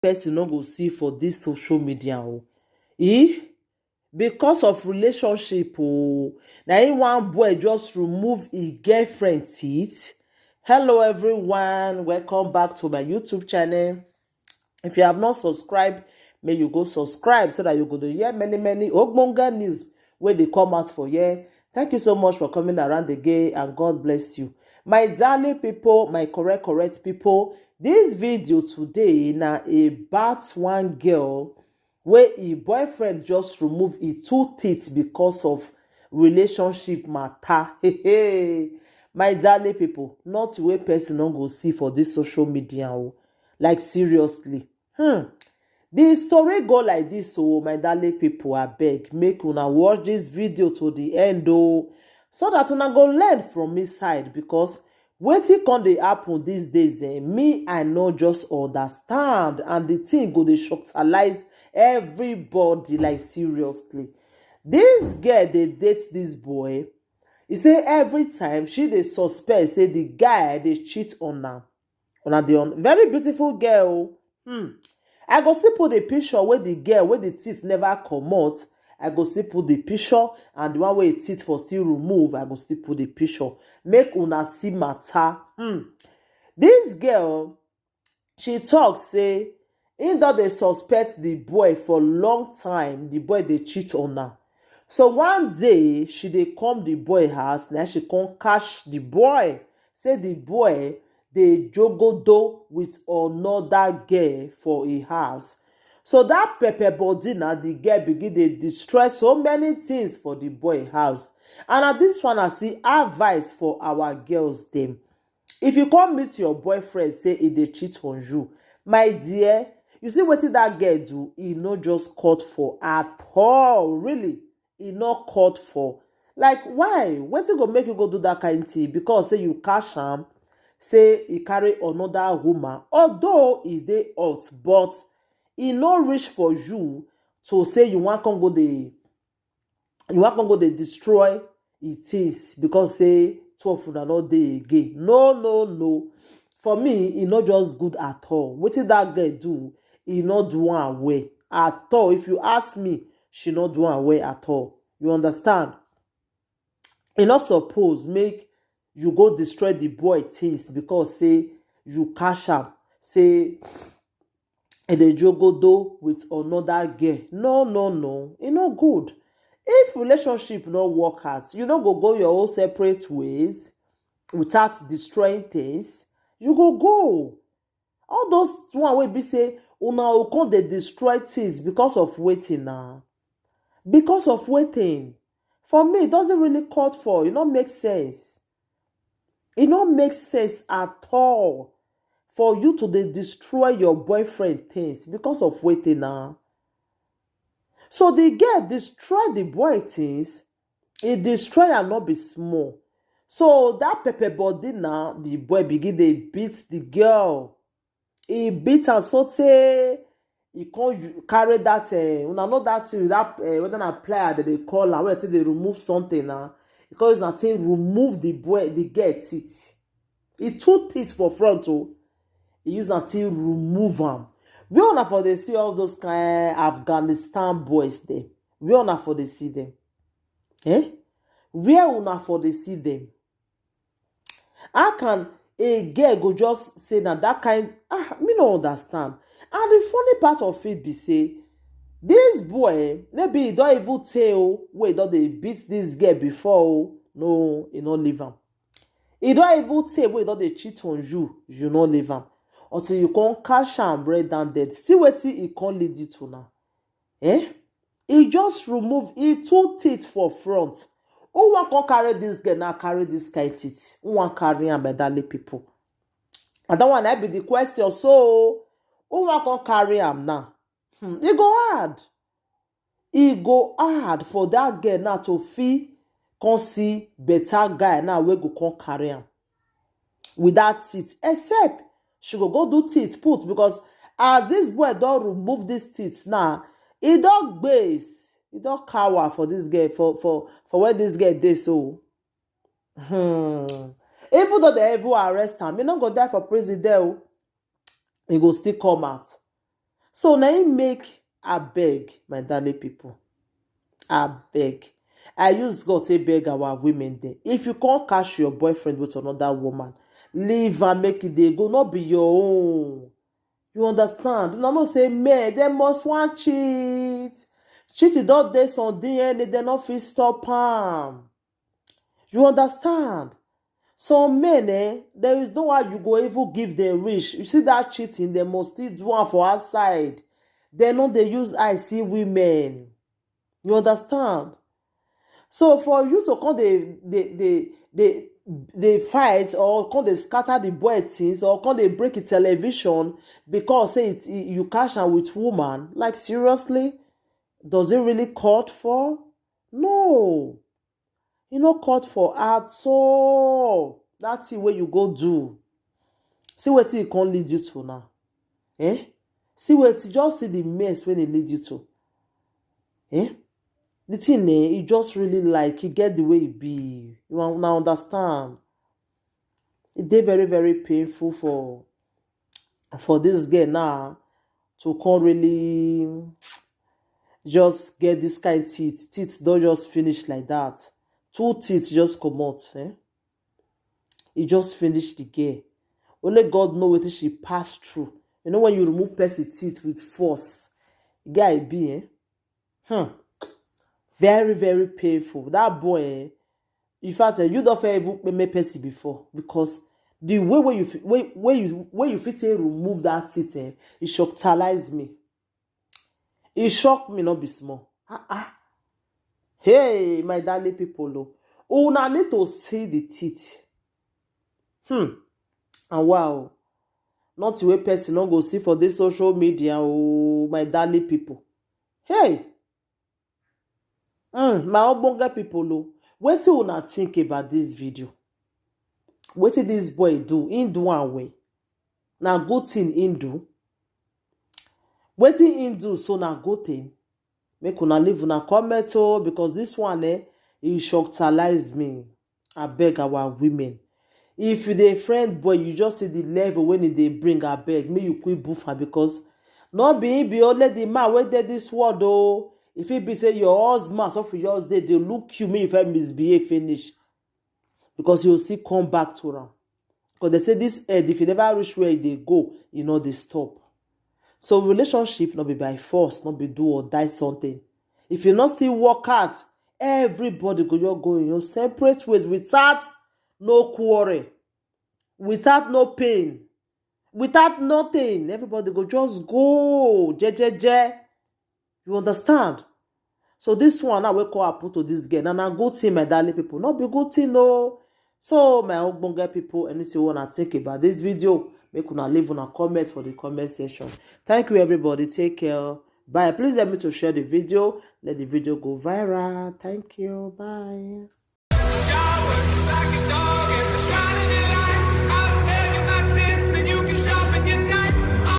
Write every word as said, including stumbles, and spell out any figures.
person no go see for this social media o. E because of relationship o. Na him one boy just remove his girlfriend teeth. Hello everyone, welcome back to my YouTube channel. If you have not subscribed, may you go subscribe so that you go to hear many many ogbonge news where they come out for here. Thank you so much for coming around again and God bless you. My darling people, my correct correct people, this video today na about one girl where a boyfriend just remove his two teeth because of relationship matter. Hey, hey. My darling people, not where person no go see for this social media o. Like seriously. Hmm. The story go like this o, my darling people, abeg make una watch this video to the end o, so that una go learn from inside, because wetin come dey happen these days, eh, me I no just understand, and the thing go dey shocktalize everybody, like seriously. This girl dey date this boy. He say every time she dey suspect say the guy dey cheat on her. Una dey on very beautiful girl o. Hmm. I go still put the picture where the girl where the teeth never comot. I go still put the picture, and the one where the teeth for still remove, I go still put the picture. Make una see matter. Hmm. This girl, she talk say he don dey suspect the boy for long time. The boy dey cheat on her. So one day she dey come the boy house. Now she come catch the boy. Say the boy dey jogodo with another girl for a house. So that pepper body na the girl begin dey destroy so many things for the boy house. And na this one I see advice for our girls dem. If you come meet your boyfriend say he dey cheat on you, my dear, you see wetin that girl do, e no just cut for at all, really. E no cut for. Like why? Wetin go make you go do that kind thing? Because say you catch am, say he carry another woman, although e dey hot, but e no reach for you to say you wan come go dey you wan come go dey destroy e things because say two of una no dey again. No, no, no. For me, e no just good at all. Wetin that girl do, e no do am well at all. If you ask me, she no do am well at all. You understand? E no suppose make you go destroy the boy things because say you catch am, say e dey jogodo with another girl. No, no, no, e no good. If relationship no work out, you no go go your own separate ways without destroying things. You go go. All those one wey be say una go come dey destroy things because of wetin na? Because of wetin? For me, it doesn't really cut for. E no make sense. E no make sense at all for you to dey destroy your boyfriend things because of wetin na? So the girl destroy the boy things. E destroy am no be small. So that pepper body na, the boy begin dey beat the girl. E beat am sotey e come u- carry that uh, una know that thing that uh, whether na plier dem dey call am wey dem take dey remove something na, e come use am take remove the boy the girl teeth. E two teeth for front o. E use am take remove am. Where una for dey see all those kind Afghanistan boys dem? Where una for dey see dem? Eh? Where una for dey see dem? How can a girl go just say na that kind? Ah, me no understand. And the funny part of it be say this boy, maybe he don even tell wey he don dey beat this girl before o. No, he no leave am. He don even tell wey he don dey cheat on you, you no leave am, until you come catch am red handed. See wetin he come lead you to now. Eh? He just remove e two teeth for front. Who wan come carry this girl now? Carry this kind teeth? Who wan carry am, elderly people? And that one na be the question. So who wan come carry am now? Hmm, e go hard. E go hard for that girl now to fit come see better guy now wey go come carry am with that teeth, except she go go do teeth put, because as this boy don remove this teeth now, e don gbaze, e don cower for this girl for for for where this girl dey so. Hmm. Even though they even arrest am, e no go die for prison there o. E go still come out. So na im make, abeg, my darling people, abeg, I use God take beg our women dem. If you come catch your boyfriend with another woman, leave am, make e dey go, no be your own. You understand? Una know say men dem must wan cheat. Cheating don dey some D N A, dem no fit stop am. You understand? Some men, eh, there is no how you go even give them reach. You see that cheating, they must still do am for outside. They no dey use eye see women. You understand? So for you to come dey dey dey dey dey fight or come dey scatter the boy things or come dey break the television because say it, you catch am with woman, like, seriously, does it really called for? No. E no called for at all. That thing wey you go do, see wetin e come lead you to now. Eh? See wetin, just see the mess wey e lead you to. Eh? The thing, eh, e just really, like, e get the way e be. You wan, una understand? E dey very, very painful for for this girl now to come really just get this kind teeth. Teeth don just finish like that. Two teeth just comot, eh? E just finish the girl. Only God know wetin she pass through. You know, when you remove person teeth with force, e get how e be, eh? Hmm. Very, very painful. That boy, eh, in fact, eh, you don fit even make person before, because the way wey you fit, wey, wey you, wey you fit take remove that teeth, eh, e shockalize me. E shock me, no be small. Ah, ah. Hey, my darling people, oh, una need to see the teeth. Hmm. And wow, nothing wey person no go see for this social media, oh, my darling people. Hey, mm, my ogbonge people, oh, wetin una think about this video? Wetin this boy do? Him do am well. Na good thing him do. Wetin him do so na good thing? Make una leave una comment, oh, because this one, eh, e shockalize me. Abeg, our women, if you dey friend boy, you just see the level when e dey bring, abeg, make you quit buffer, because no be him be only the man wey dey this world, oh. If e be say your husband, so for yours, dey dey look you, make you fit misbehave finish, because you still come back to am. Because they say this head, if you never reach where e dey go, e no dey stop. So relationship no be by force, no be do or die something. If you no still work out, everybody go just go in your separate ways without no quarrel, without no pain, without nothing. Everybody go just go je je je. You understand? So this one now wey come happen to this girl, na na good thing, my darling people. No be good thing, no. So my ogbonge people, anything una think about this video, make una leave una comment for the comment section. Thank you, everybody. Take care. Bye. Please help me to share the video. Let the video go viral. Thank you. Bye.